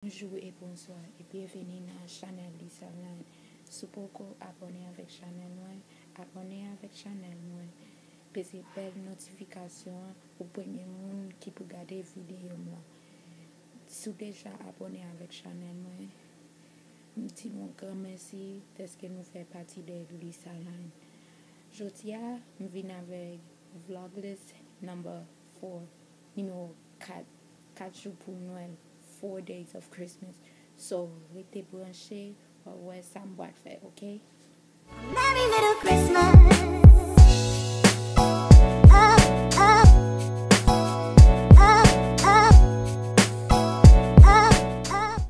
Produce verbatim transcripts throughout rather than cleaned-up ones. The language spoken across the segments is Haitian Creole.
Bonjou e bonswa e byenveni nan chanèl Lisa Line. Si w poko abòne avèk chanèl mwen, abòne avèk chanèl mwen. Peze bèl notifikasyon an pou premye moun ki pou gade videyo m lan. Si w deja abòne avèk chanèl mwen, m di nou gran mèsi dèske nou fè pati de Lisa Line. Jodi a, m vin avèk Vlogmas number four, nimewo kat, kat jou pou Nwèl, Four Days of Christmas. So, rete branche, w a wè sa m pral fè, oke? Merry little Christmas. Up, up, up, up, up, up.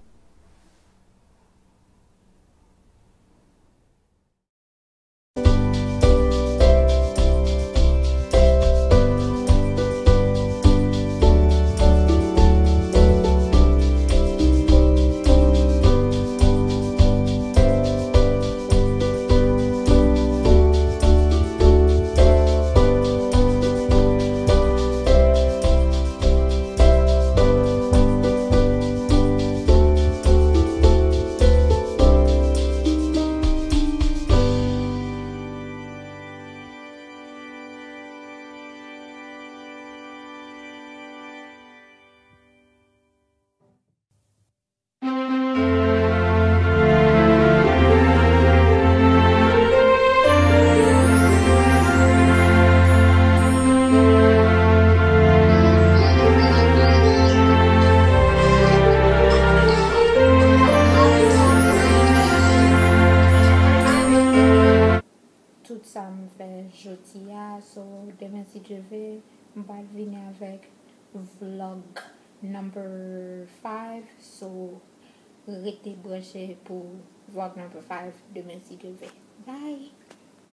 Tout sa m fè jodi a, so demen si Dye vle, m pral vini avèk vlog number five, so rete branche pou vlog number five demen si Dye vle. Bye!